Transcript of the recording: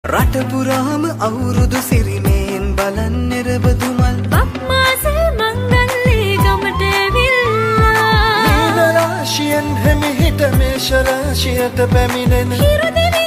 රට පුරාම අවුරුදු සිරිමෙන් බලන් නිරබදු මල්. බක් මාසේ මංගල්ලේ ගමට ඇවිල්ලා. මීන රාශියෙන් හෙමිහිට මේෂ රාශියට පැමිණෙන. හිරු දෙවි